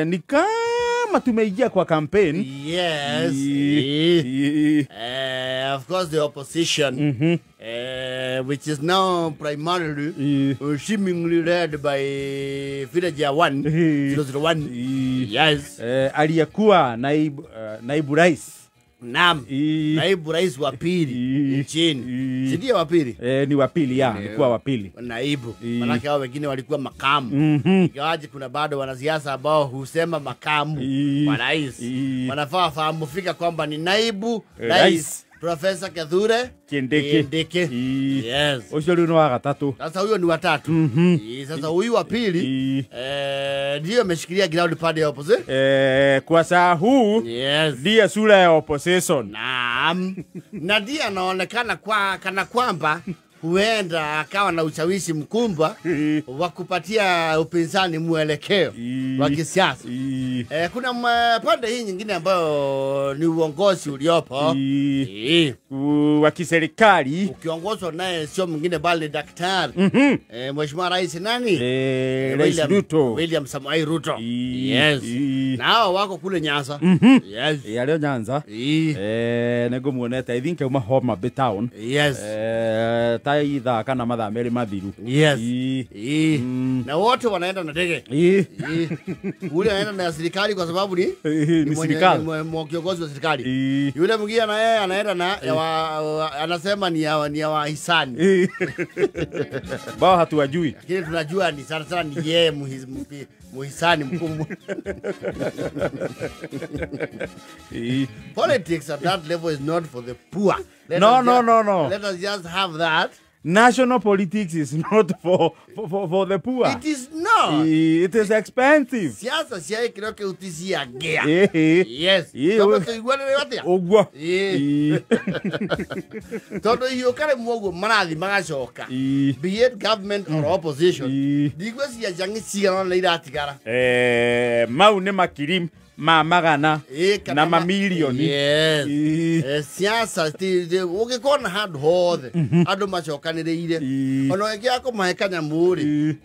Ni kama tumeingia kwa campaign. Yes. Of course the opposition, which is now primarily seemingly led by Village 1 001. Yes. Aliyekuwa naibu rais. Naam. Naibu rais wa pili nchini. Si ndio wa pili? Ni wa pili ya, alikuwa wa pili. Naibu. Maana hao wengine walikuwa makamu. Ingawaje kuna bado wanasiasa ambao husema makamu wa rais. Wanafaa fahamu fika kwamba ni naibu rais. Professor Kithure Kindiki. Yes. Ucio ni wa gatatu. Sasa huyo ni watatu. Sasa huyu wa pili ndio ameshikilia ground pande ya opposition. Kwa saa huu yes, ndiye sura ya opposition. Naam. Na ndiye anaonekana kwa kana kwamba huenda akawa na ushawishi mkubwa wa kupatia upinzani mwelekeo wa kisiasa. Kuna pande hii nyingine ambayo ni uongozi uliopo wa kiserikali ukiongozwa naye sio mwingine bali daktari Mheshimiwa Rais nani? Rais Ruto. William Samoei Ruto. Yes. Na hao wako kule Nyanza. Yes. Yalio Nyanza. Nĩngũmuonete I think auma Homa Bay town. Yes. Ta ithaa kana mathaa merĩ mathiru. Yes. Na wote wanaenda na ndege. Ule anaenda na serikali kwa sababu ni serikali. Kiongozi wa serikali. Yule mwingine na yeye anaenda na anasema ni ya wahisani. Bao hatuwajui. Lakini tunajua ni sana sana ni yeye muhisani mkubwa. Politics at that level is not for the poor. No. Let us just have that. National politics is not for the poor. It is not. It is expensive. Siasa cia ikiro kiu ti cia ngĩa. Yes. Tondu tuiguanĩre atĩa? Ũguo. Tondu ihiũka rĩmwe ũguo marathi magacoka. Be it government or opposition. Ndigwĩciria njang'i cigana ũna iratigara. Mau nĩ makiri ma magana na mamilioni. Yes. Siasa ũngĩkona handũ hothe andũ macokanĩrĩire ona ũngĩaga kũmahe kanyamũ rĩ,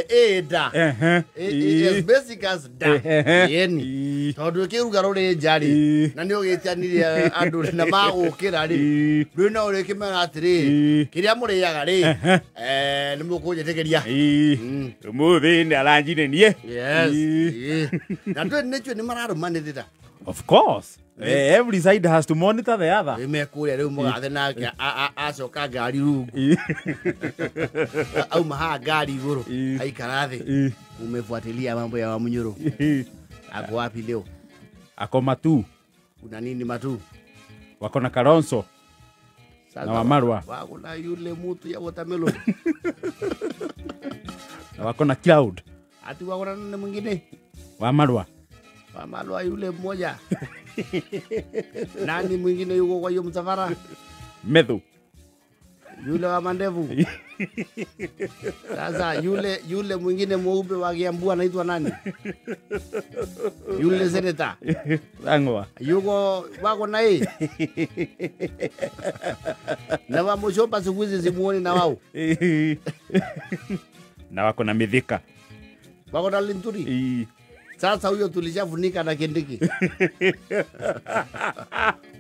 ĩ nda. As basic as da. Yeni. Tondũ ĩkĩruga rũrĩ nja rĩ, na nĩ ũgĩtianirie andũ na magũkĩra rĩ, rĩu no ũrĩkĩmera atĩrĩrĩ, kĩrĩa mũrĩaga rĩ, nĩ mũkũnjĩtĩkĩria. Ũmũthĩ nĩ aranjire niĩ. Yes. Na ndũĩ nĩnjũĩ nĩ mararumanĩrĩra. Of course. Every side has to monitor the other. Mekũrĩa rĩu mũgathe nake acoka ngari rungu. Auma haha ngari igũrũ aikara thĩ. Umefuatilia mambo ya Wamunyoro. Ako wapi leo? Ako Matu. Kuna nini Matu? Wako na Kalonzo na Wamarwa. Wako na yule mtu ya watermelon. Na wako na Cloud. Ati wako na nani mwingine? Wamarwa. Wamarwa yule mmoja. Nani mwingine yuko kwa hiyo msafara? Methu. Yule wa mandevu. Sasa yule mwingine mweupe wa Kiambu anaitwa nani? Yule senator. Langwa. Yuko wako na yeye. Na wa Mushopa siku hizi simuoni na wao. Na wako na Mithika. Wako na Linturi. Sasa huyo tulishafunika na Kindiki.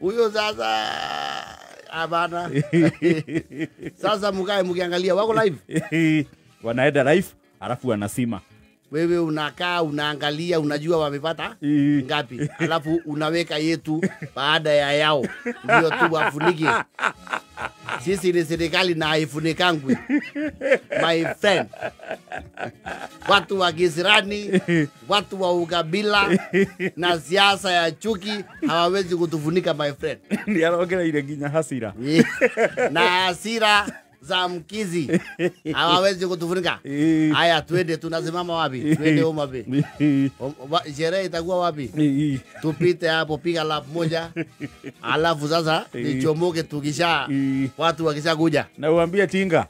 Huyo sasa abana. Sasa mkae mkiangalia wako live. Wanaenda live alafu wanasima. Wewe unakaa unaangalia unajua wamepata ngapi. Alafu unaweka yetu baada ya yao. Ndio tu wafunike. Sisi ni serikali na haifunikangwi. My friend. Watu wa kisirani, watu wa ukabila na siasa ya chuki hawawezi kutufunika my friend. Ni arongereire nginya hasira. Na hasira za mkizi hawawezi kutufunika. Haya twende, tunasimama wapi? Twende Homa Bay. Sherehe itakuwa wapi? Tupite hapo, piga lap moja. Alafu sasa nichomoke tukisha watu wakisha kuja. Na uambie Tinga.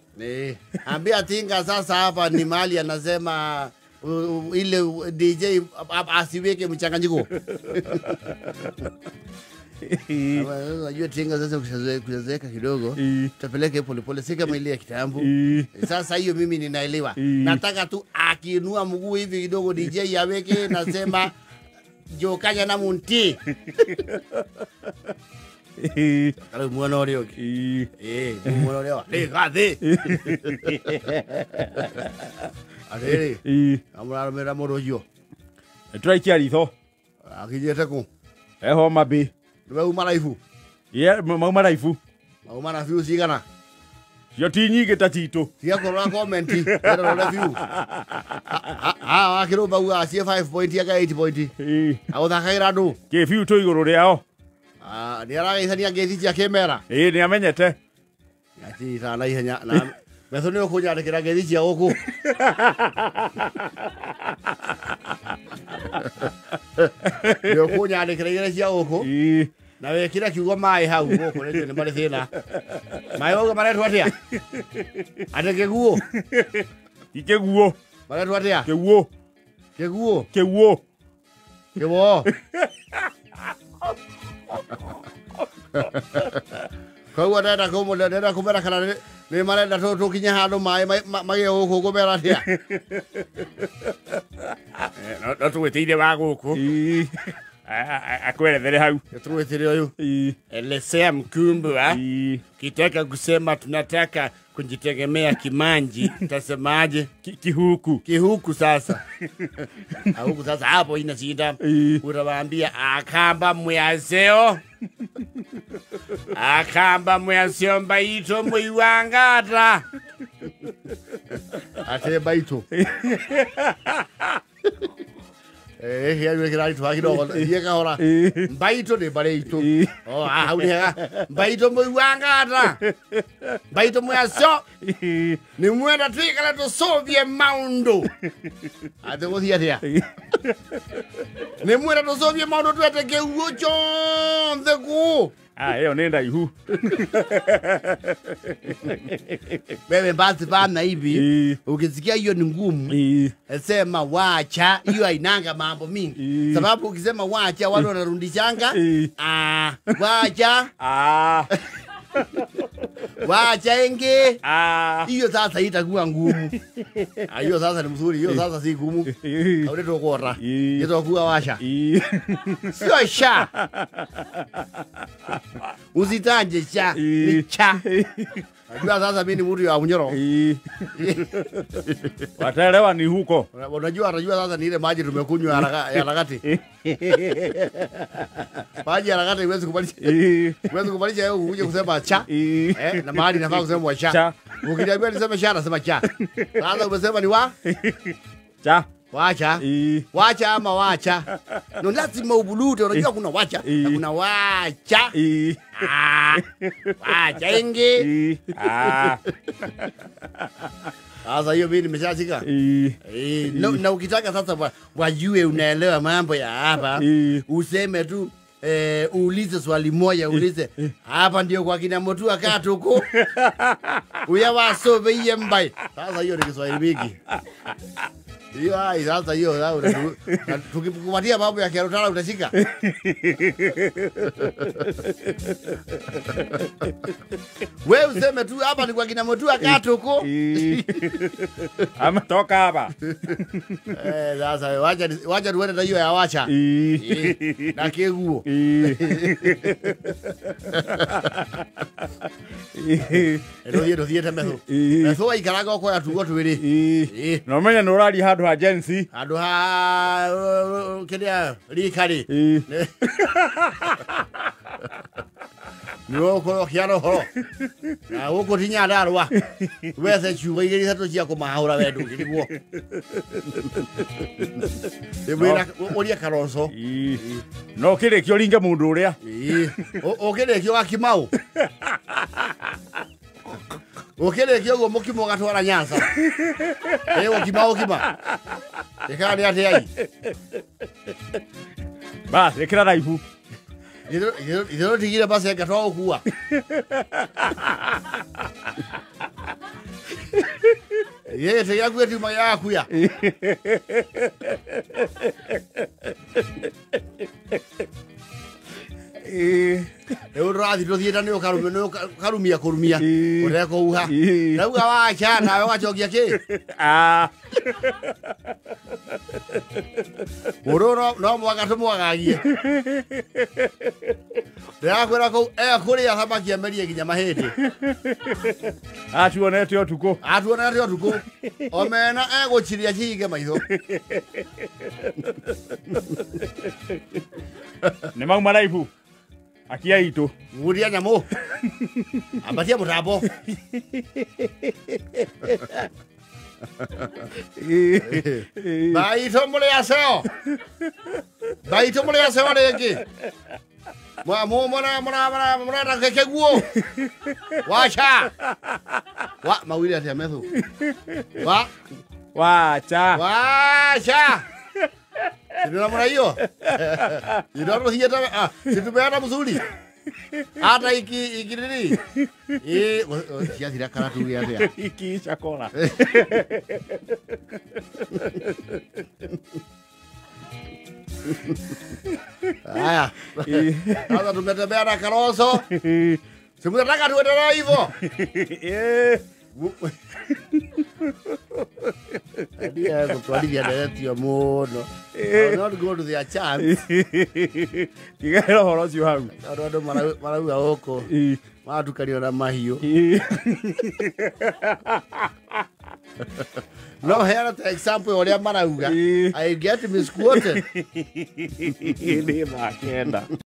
Ambia Tinga sasa hapa ni mahali anasema ile DJ asiweke mchanganyiko. Unajua tinga sasa ukishazoeka kidogo utapeleka pole pole, si kama ile ya kitambo. Sasa hiyo mimi ninaelewa. Nataka tu akiinua mguu hivi kidogo DJ aweke, nasema jokanya na munti. Kale muona ore oki. Muona ore wa. Le gathi. Arere. Amura mera morojo. Turaikia ritho. Akinyete ku. Homa Bay. Nĩ maraibu? Yeah, mau maraibu. Mau mara views cigana? Cio ti nyingĩ ta citũ. Tiga kũrora comment, rora view. Ah, akĩrũmba ugaga ciĩ 5 point anga 8 point. Agũthakagĩra andũ. Kĩ view tũ igũrũ rĩao. Ah, nĩ arageithania ngeithi cia kĩmera. Ĩĩ, nĩ amenyete. Ati na ihenya na metho nĩ ũkũnyandĩkĩra ngeithi cia gũkũ. Nĩ ũkũnyandĩkĩra igĩrĩ cia gũkũ. Na wekira kiugo maĩ hau gũkũ nĩ marĩ thĩna. Maĩ wauga maretwo atĩa? Atĩ kĩguũ? Ti kĩguũ. Maretwo atĩa? Kĩguũ. Kĩguũ? Kĩguũ. Kĩguũ. Koguo ndĩrenda ndĩrenda kũmera kana nĩ marenda tũkinye handũ maĩ magĩe gũkũ ngũmera atĩa? No tũgwĩtĩire wa gũkũ. Akwerethere hau. Tũgwĩtĩire ũyũ. Elezea mkumbwa. Kitaka kusema tunataka kujitegemea kimanji, utasemaje? Kihuku. Kihuku sasa. Huku sasa hapo ina shida. Utawaambia akamba mwazeo. Akamba mwazeo mbaito mwiwangata. Ate mbaito. Ya yule kirari tu kidogo thiĩ kahora. Mbaito nĩ mbarĩ itũ. Oh, hau nĩ hega. Mbaito mwiwangata. Mbaito mwacio. Nĩ mwenda twikare tũcũthie maũndũ. Atĩ gũthiĩ atĩa? Nĩ mwenda tũcũthie maũndũ twete kĩguũ kĩothe kũũ. Ah, ĩyo nĩ ndaihu. Wewe basi bana hivi ukisikia hiyo ni ngumu, sema wacha, hiyo hainanga mambo mingi. Sababu ukisema wacha watu wanarudishanga. Ah, wacha. Ah. Wacha ingi. Ah. Hiyo sasa itakuwa ngumu. Ah, hiyo sasa ni mzuri, hiyo sasa si ngumu. Haure tokora. Hiyo kuwa wacha. Sio sha. Usitanje cha, ni cha. Unajua sasa mimi ni mtu wa Unyoro. Wataelewa ni huko. Unajua sasa ni ile maji tumekunywa ya harakati. Maji ya harakati huwezi kubalisha. Huwezi kubalisha wewe uje kusema cha. Na mahali nafaa kusema cha. Ukiniambia niseme cha nasema cha. Sasa umesema ni wa? Cha. Wacha. Wacha ama wacha. No lazima ubulute, unajua kuna wacha na kuna wacha. Ah. Wacha ingi. Ah. Sasa hiyo mimi nimeshashika. Na ukitaka sasa wajue unaelewa mambo ya hapa, useme tu uulize swali moja, uulize hapa ndio kwa kina Mutua Katuku. Uya wasobe iye mbai. Sasa hiyo ni Kiswahili mingi. Hiyo ai sasa hiyo tukikupatia mambo ya Kiarutala utashika. Wewe useme tu hapa ni kwa kina Mutua Katuku. Ametoka hapa. Sasa wacha tuende na hiyo ya wacha. Na kiguo. Ero thiete metho. Metho aikaraga okoya tugo twiri. No menya no rari handu ha jensi. Handu ha kiria rikari. Ni ũgũkorwo ũkĩara ũhoro. Na gũkũ ti Nyandarũa. Wethe ciugo igĩrĩ ithatũ cia kũmahũra we ndũngĩrigwo. Ĩmwĩra ũrie Kalonzo. No kĩrĩkio ũringe mũndũ ũrĩa. Ũkĩrĩkio gakimau. Ũkĩrĩkia ũguo mũkimo ũgatwara Nyanza. Ũkima ũkima. Ĩkaga nĩ atĩa ai? Bas, ĩkĩra raihu. Itherũ tigire bacenga twagũkua. Gĩtĩ gĩaku gĩtiuma gĩagakuya. Ũrathiĩ tũthiĩte nĩ ũkarumia nĩ ũkarumia kũrumia ũtekũhuha. Rauga wacha nawe ũgacokia kĩ? Ah. Mũndũ no mwaka tũmwagagie. Ndĩrakwĩra kũu ekũrĩa thamaki amerie nginya mahĩndĩ. Atuonete ũtukũ. Atuonete ũtukũ. Omena egũchiria chihinge maitho. Nĩ mauma raibu. Akia itũ. Nguria nyamũ. Ambatia mũtambo. Baitũ mũrĩ aceo. Baitũ mũrĩ aceo rĩngĩ. Mwana kĩguo. Wacha. Wa mawili atĩa methu. Wa wacha. Wacha. Sindio namna hiyo? Ndio hiyo si tumeana mzuri. Hata iki nini? Eh, ciathira kana tuge atia. Ikiisha kona. Haya. Sasa tumetembea na Kalonzo. Si mnataka tuendelee hivyo? Eh. Ndia gũtwarithia nderetio mũno. I will not go to their chance. Tigera ũhoro ũcio hau. Tondũ andũ marauga gũkũ maratukanio na mahiũ. No heana ta example ũrĩa marauga. I get misquoted. Nĩ thaa 9.